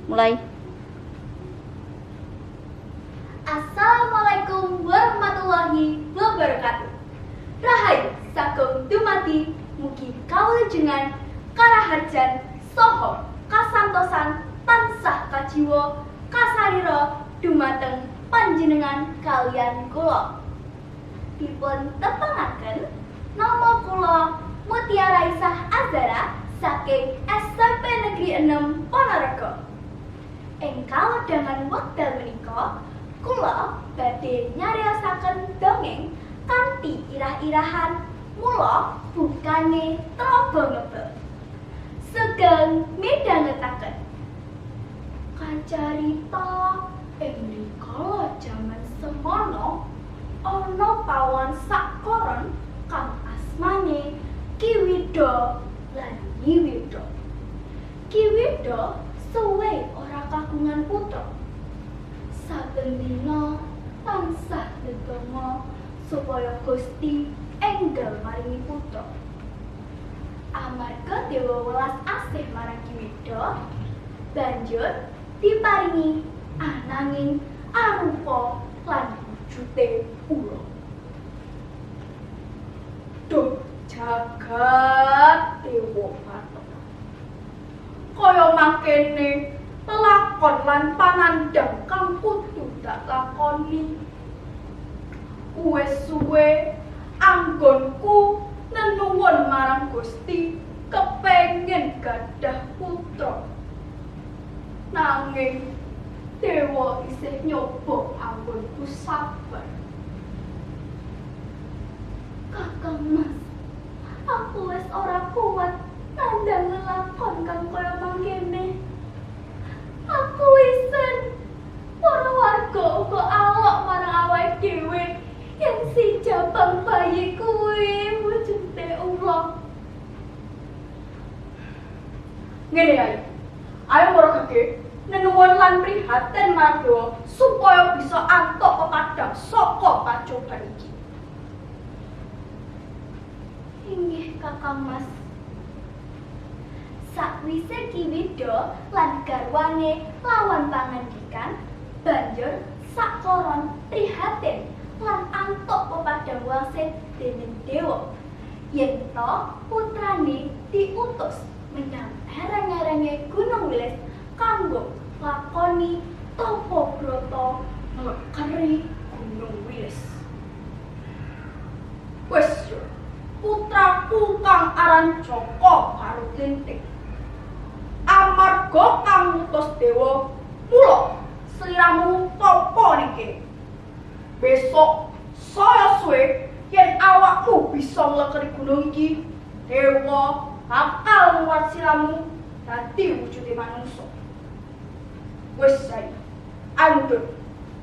Mulai. Assalamualaikum warahmatullahi wabarakatuh. Rahayu sagung dumadi, mugi kawulujengan, karaharjan, saha kasantosan tansah kajiwa kasarira dumateng panjenengan kaliyan kula. Dipun tepangaken, nama kula Mutia Raisah Azara saking SMP Negeri 6 Ponorogo. Ing kalodhangan wekdal menika kula badhe nyariosaken dongeng kanthi irah-irahan Mula Bukane Traba Ngebel. Sugeng midhangetaken. Kacarita ing rikala jaman semono ana pawon sakoron kang asmane Ki Widha lan Nyi Widha. Ki Widha suwe ora kagungan putra. Saben dina tansah ndedonga supaya Gusti enggal maringi putra. Amarga dewa welas asih marang Ki Widha, banjur diparingi ananging arupa lan wujute ula. Duh, jagat dewa batara. Kaya mangkene lelakon lan panandhang kang kudu dak lakoni. Wis suwe anggonku nenuwun marang Gusti kepengin gadah putra. Nanging dewa isih nyoba anggonku sabar. Kakang Mas, aku wis ora kuat nandhang lelakon kang kaya mangkene. Aku isin. Para warga uga alok marang awake dhewe yen si jabang bayi kuwi wujude ula. Ngene ae. Ayo para gege nenuwun lan prihatin marang dewa supaya bisa antuk pepadang saka pacoban iki. Inggih, Kakang Mas. Sakwise Ki Widha lan garwane lawan pangandikan, banjur sakoron prihatin lan antuk pepadang wangsit dening dewa. Yen to putrane diutus menyang ereng-erenge Gunung Wilis kanggo lakoni tapa brata nglekeri Gunung Wilis. Wis yo, putraku kang aran Jaka Baru Klinthing. Amarga kang ngutus dewa, mula sliramu tapa ning kene. Besok saya suwe yen awakmu bisa nglekeri gunung iki, dewa bakal nguwat sliramu dadi wujude manungsa. Wis saiki, ayo mudhun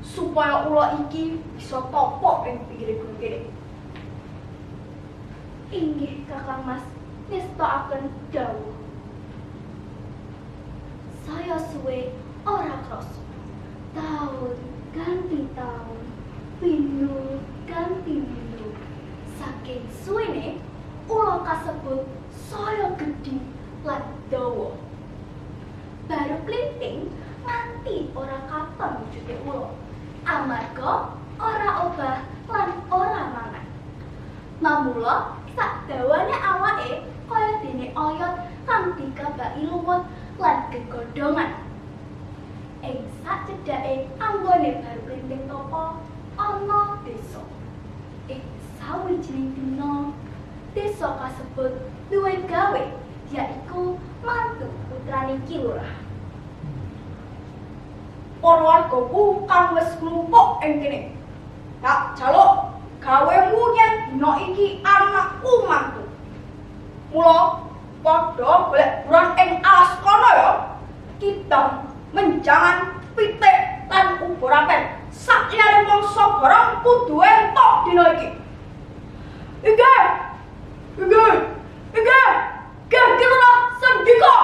supaya ula iki bisa tapa ing pinggire gunung kene. Inggih, Kakang Mas, ngestokaken dawuh. Saya suwe ora krasa. Taun ganti taun, windu ganti windu. Saking suwene ula kasebut saya gedhi lan dawa. Baru Klinting nganti ora katon wujude ula. Amarga ora obah lan ora mangan. Mamula sak dawane awake kaya dene oyot kang dikabaki lumut lan gegodhongan. Ing sacedhake anggone Baru Klinting tapa ana desa. Ing sawijining dina, desa kasebut duwe gawe, yaiku mantu putrane Ki Lurah. Para wargaku kang wis nglumpuk ing kene, tak jaluk gawemu yen dina iki anakku mantu. Mula padha golek buran ing alas kono ya. Kidang, menjangan, pitik lan uba rampen. Sakliyane mangsa barang kudu entuk dina iki. Inggih. Inggih. Inggih. Nggih, Ki Lurah sendika.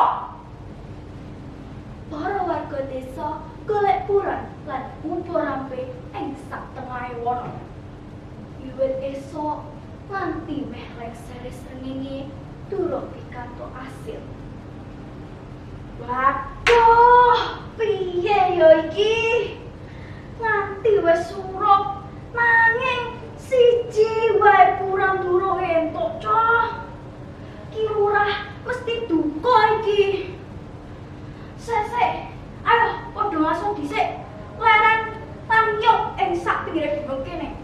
Para warga desa golek buran lan uba rampe ing sak tengahe wana. Wiwit esuk nganti meh lengsere srengenge durung pikantuk asil. Waduh, surup nanging siji wae puran durung entuk, Cah. Ki Lurah mesti duka iki. Sesek, ayo padha ngaso dhisik. Leren lan nyuk ing sak pinggire gunung kene.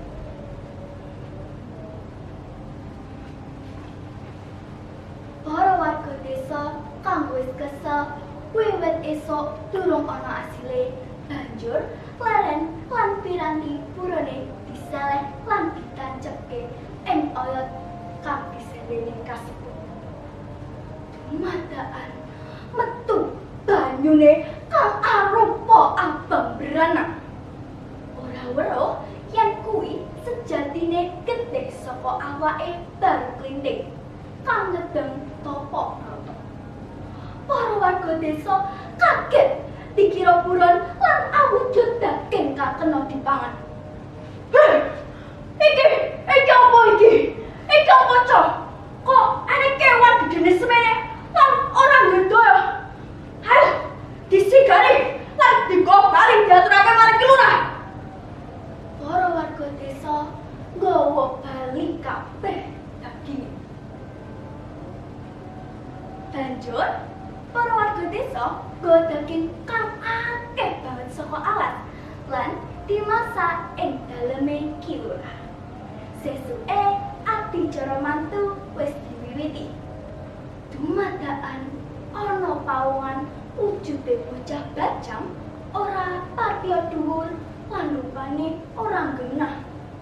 Para warga desa kang wis kesel wiwit esuk durung ana asile, banjur leren lan piranti burone diseleh lan ditancepke ing oyot kang diseleh ning kasebut. Dumadakan metu banyune kang arupa abang beranak. Ora weruh yen kuwi sejatine getih saka awake Baru Klinthing kang ngedeng tapa brata. Para warga desa kaget dikira buron lan awujud daging kang kena dipangan. Hei, iki apa iki? Iki apa, Cah? Kok ana kewan gedene semene lan ora ngedaya? Ayo, disigari lan digawa bali diaturake marang Ki Lurah. Para warga desa nggawa bali kabeh daginge. Banjur, para warga desa nggawa daging kang akeh banget saka alas lan dimasak ing daleme Ki Lurah. Sesuke adicara mantu wis diwiwiti. Dumadakan ana pawongan wujude bocah bajang ora patiya dhuwur lan rupane ora genah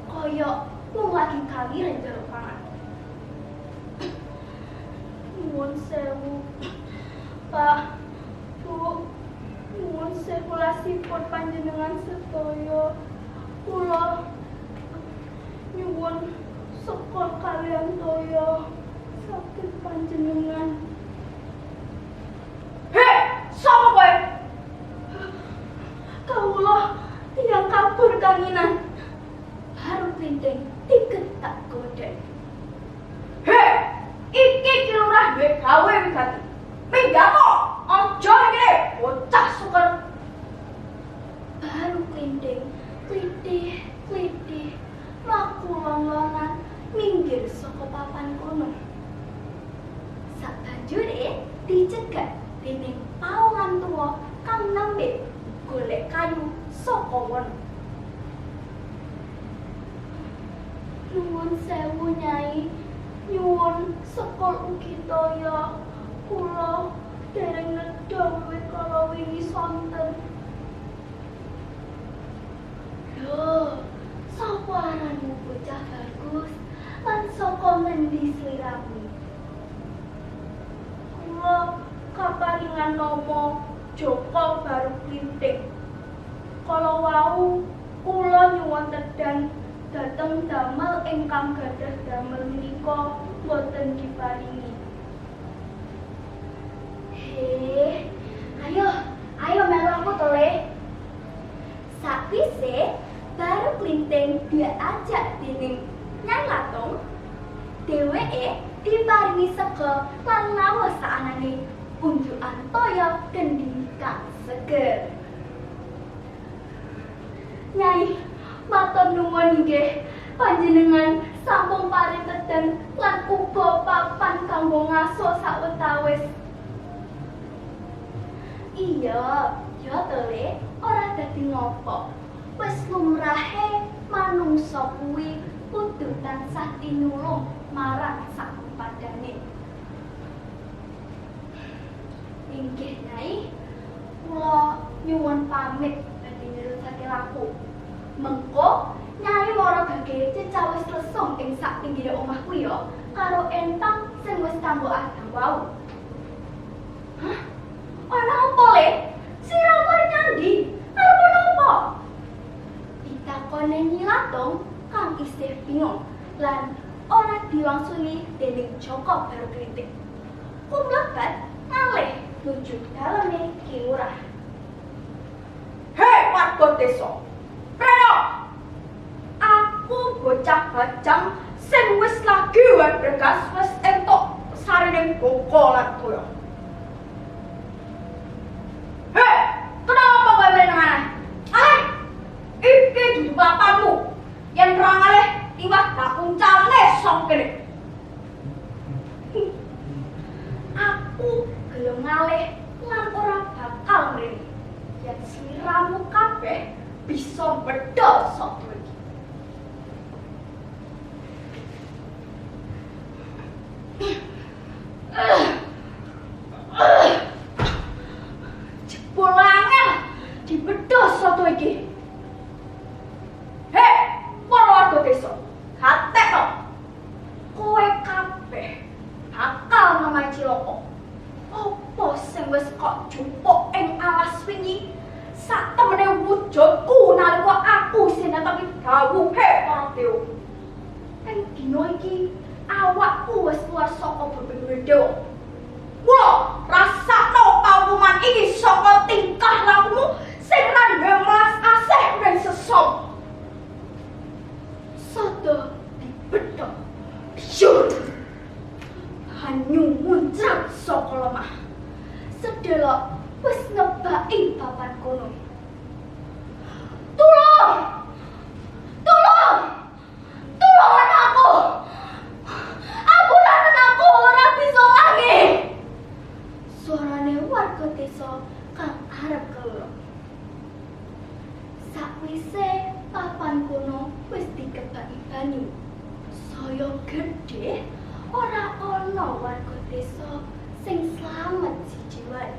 kaya wong lagi kaliren njaluk pangan. Nuwun sewu, Pak, Bu, nuwun sepulasipun panjenengan sedaya. Kula nyuwun sekol kaliyan toya saking panjenengan. Hei, sapa kowe? Kawula tiyang kabur kanginan. Baru Klinthing digetak godhek. Hei, iki Ki Lurah duwe gawe wigati. Minggat to, aja ngene, bocah suker. Baru Klinthing klithih-klithih mlaku lon-lonan minggir saka papan kono. Sabanjure dicegat dening pawongan tuwa kang nembe golek kayu saka wono. Nuwun sewu Nyai, nyuwun sekol ugi toya. Kula dereng nedha wiwit kala wingi sonten. Lho, sapa aranmu bocah bagus lan saka ngendi sliramu? Kula kaparingan nama Joko Baru Klinthing. Kala wau kula nyuwun tedan dhateng damel ingkang gadah damel menika boten diparingi. Heh, ayo, ayo melu aku to, Le. Sakwise Baru Klinthing diajak dening Nyai Latung, dheweke diparingi sega lan lawuh saanane unjukan toya kendi kang seger. Nyai, matur nuwun inggih, panjenengan sampun paring tedhan lan uga papan kanggo ngaso sawetawis. Iya, ya to, Le, ora dadi ngopo. Wis lumrahe manungsa kuwi kudu tansah tinulung marang sakupadane. Inggih, Nyai, kula nyuwun pamit badhe nerusake laku. Mengko Nyai mara gage cecawis lesung ing sak pinggire omahku ya karo entang sing wis kanggo adang wau. Hah? Ana apa, Le? Sira arep nyandi? Arep ana apa? Pitakone Nyi Latung kang isih bingung lan ora diwangsuli dening Joko Baru Klinthing. Kumlebat ngalih nuju daleme Ki Lurah. Hei, warga desa. Reno. Aku bocah bajang sing wis lagi wae berkas wis entuk sarining boko lan toya. Hei, kenapa kowe mrene maneh? Aleh, iki dudu papan bisa bedol soto iki. Jebul angel dibedol soto iki. Hei, para warga desa, hatekno. Kowe kabeh bakal namae cilaka. Apa sing wis kok jupuk ing alas wingi? Sak temene wujudku nalika aku isih netepi dawuhe para dewa. Ing dina iki awakku wis keluar saka bebendure dewa. Mula rasakno paukuman iki saka tingkah lakumu sing ra duwe welas asih ning sesama. Sada dibethok. Syur. Banyu muncrat saka lemah. Sedelok wis ngebaki papan kono. Tulung! Tulung! Tulungan aku! Ampuranen aku ora bisa ngangi. Suarane warga desa kang arep keloro. Sakwise papan kono wis dikebaki banyu. Saya gedhe ora ana warga desa sing slamet siji wae.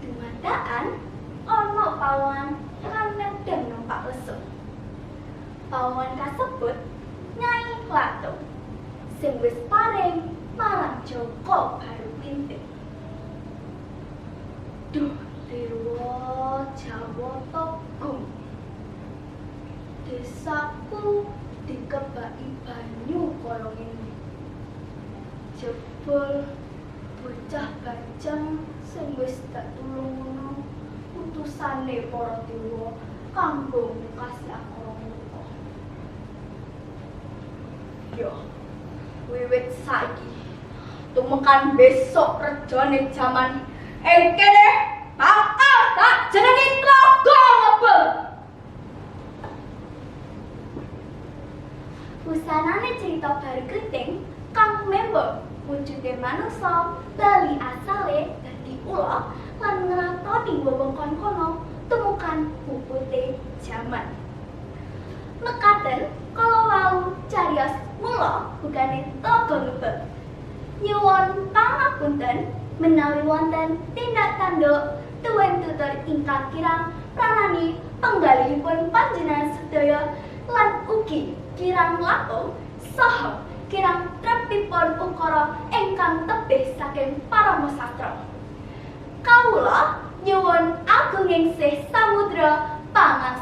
Dumadakan ana pawongan kang nedeng numpak lesu. Pawongan kasebut Nyai Klathuk sing wis paring marang Joko Baru Klinthing. Duh dewa Jawata Gung. Desaku dikebaki banyu kaya ngene. Jebul bocah bajang sing wis tak tulung ngono utusane para dewa kanggo ngekasi angkara murka. Yo, wiwit saiki tumekan besok rejane jaman ing kene bakal tak jenengi Tlaga Ngebel. Wusanane cerita Baru Klinthing kang membo wujude manungsa bali asale dadi ula lan ngratoni wewengkon kono temukan pupute jaman. Mekaten kala wau cariyos mula bukane Tlaga Ngebel. Nyuwun pangapunten menawi wonten tindak tanduk tuwin tutur ingkang kirang pranani penggalihipun panjenengan sedaya lan ugi kirang langkung saha kirang trepipun ukara ingkang tebih saking parama sastra. Kawula nyuwun agunging sih samudra pangangsa.